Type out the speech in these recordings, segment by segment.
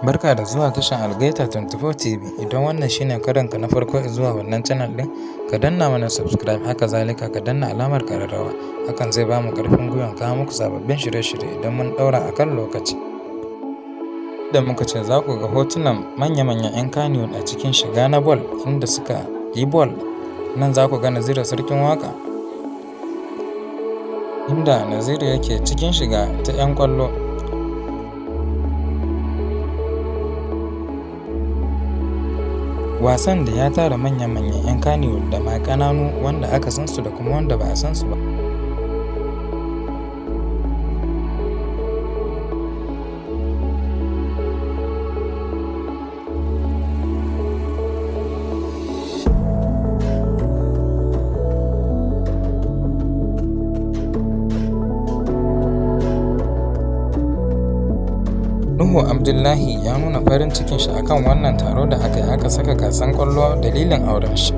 Barka da zuwa tashar Algaita 24 TV. Idan wannan shine karonka na farko zuwa wannan channel ɗin, ka danna mana subscribe, haka zalika ka danna alamar ƙararrawa. Hakan zai bamu ƙarfin gwiwan kawo muku sababbin shirye-shirye idan mun ɗaura a kan lokaci. Da muka ce za ku ga hotunan manya-manyan 'yan Kannywood a cikin shiga na ball inda suka yi ball. Nan za ku ga Naziru Sarkin Waƙa, inda Naziru yake cikin shiga ta 'yan ƙwallo. Wasan da ya tara manya-manyan 'yan Kannywood da ma ƙananu wanda aka san su da kuma wanda ba a san su ba. Nuhu Abdullahi ya nuna farin cikin shi akan wannan taro da aka yi aka saka gasan ƙwallo dalilin auren shi.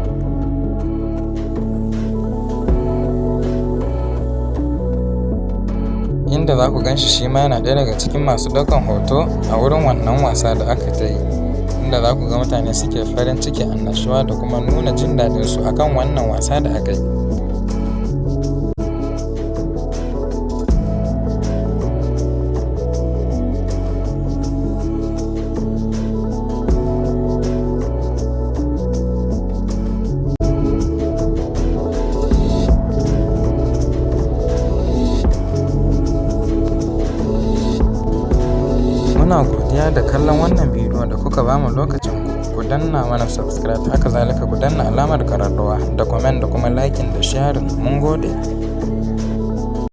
Inda za ku gan shi shi ma yana ɗaya daga cikin masu ɗaukan hoto a wurin wannan wasa da aka ta yi. Inda za ku ga mutane suke farin ciki, annashuwa da kuma nuna jin daɗinsu akan wannan wasa da aka yi. Muna godiya da kallon wannan bidiyo da kuka bamu lokacin ku. Ku danna mana subscribe, haka zalika ku danna alamar ƙararrawa da comment da kuma liking da sharing. Mun gode.